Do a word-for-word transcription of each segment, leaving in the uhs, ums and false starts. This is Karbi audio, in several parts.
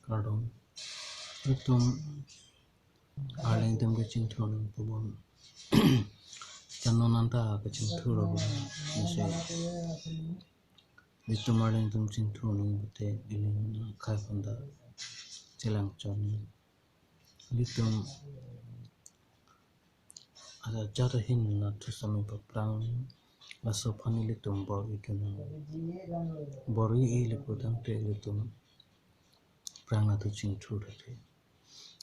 Kardom. Itum Arleng atum kachingthur nangpo bon. Channel nangta kachingthur abo. Nasi itum Arleng atum chingthur nangpo te ili akhai aphan ta chelang chon. Ilitum ajat ahin anatthu sitame paprang, laso aphan ilitum bor-i dun nang. Bor-i-e le putangte ilitum prang anatthu chingthur thek.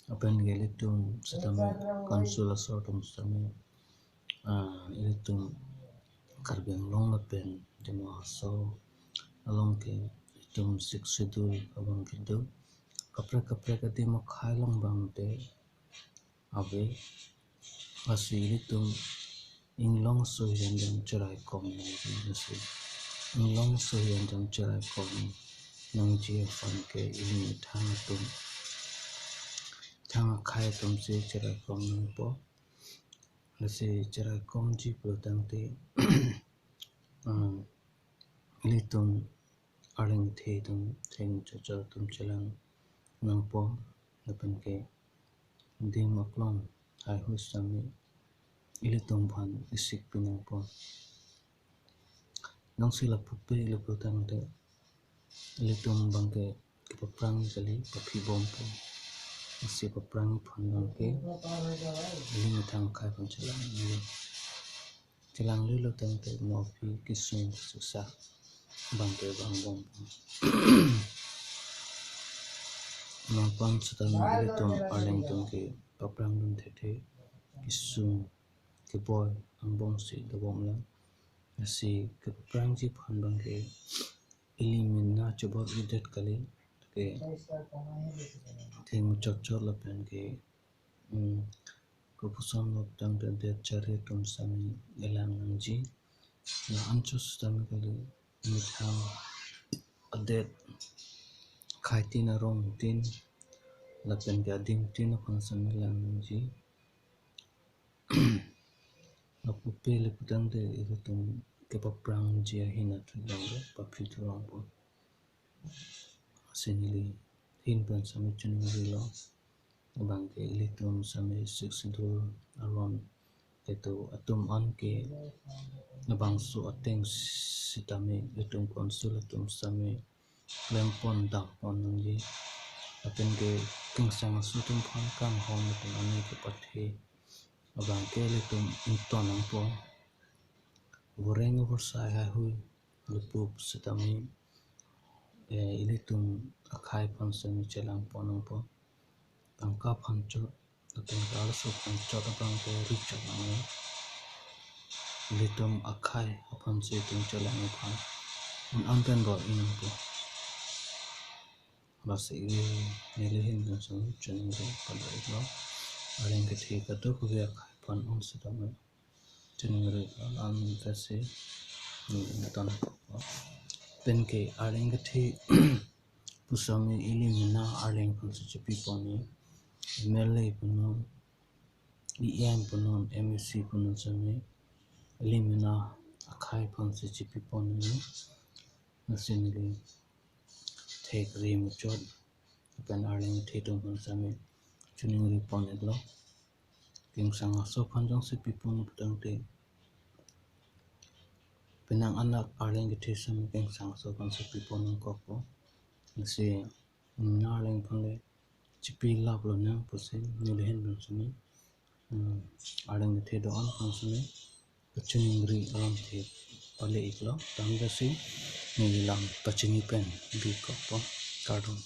Lapen ke ilitum sitame council asor atum sitame, ah, ilitum Karbi Anglong lapen Dima Hasao along ke itum Sixth Schedule abang kedo. Kaprek kaprek adim akhai along abang te ave. Lasi ilitum inglong aso ahin jam cheraikom nangji, lasi inglong aso ahin jam cheraikom nangji aphan ke ili methang atum, methang akhai atum si cheraikom nangpo. Lasi cheraikomji putangte, um, ilitum Arleng kethe atum theng chachar atum chelang nangpo, lapen ke adim aklong haihui sitame ilitum aphan isik pi nangpo. Jongsi lapu pe le putangte ilitum abang ke kepaprang kali, paphi bompo. Lasi paprang aphan abang ke ili methang akhai aphan chelang, ili chelang lelo tangte mo aphi kesung kesusa abang ke vang bompo. Nangphan sitame ilitum Arleng atum ke paprang dun thekthe, kesung keboi angbong si dobom lang. Lasi kepaprangji aphan abang ke ili mena chobor-idet kali, ke theng chotchot lapen ke, um, kopuson lo putangte det chari atum sitame elang nangji. La anchot sitame kali, methang adet akhai tin, arong tin lapen ke adim tin aphan sitame elang nangji. Lapu pe le putangte ilitum kepaprangji ahin athu abang ke paphi thurongpo. Lasi neli ahin pen sitame chiningrilo. Abang ke ilitum sitame Sixth Schedule aron kedo atum an ke labangso ateng sitame itum council atum sitame klempon dampon nangji. Lapen ke kangsang aso atum aphan kanghon lapen aning kepathe abang ke ilitum ington nangpo. Voreng vorsai haihui lupup sitame, eh, ilitum akhai aphan sitame chelangpon nangpo. Tangka aphan chot, lapen ke arloso aphan chot abang ke ri chot nang. Ilitum akhai aphan si itum chelang aphan un-an pen bor-i nangpo. Lasi ili neli ahin pen sitame chiningri pado-iklo. Arleng kethe kadokave akhai aphan un sitame chiningri alam kase, hmm, ton. Lapen ke Arleng kethe pu sitame ili mena Arleng aphan si chipipon-e, M L A punon, E M punon, M A C punon sitame ili mena akhai aphan si chipipon-e. Lasi neli thek ri muchot lapen Arleng kethe atum aphan sitame chiningripon-iklo. Kangsang aso aphan jongsi pipon putangte, penang anak Arleng kethe sitame kangsang aso aphan si pipon nangkokpo. Lasi, mm, Arleng aphan le chipi laplo nang pusi neli ahin pen sitame, mm, Arleng kethe do-an aphan sitame kachiningri alamthe pale-iklo. Tangte si neli lam pachini pen bikokpo. Kardom.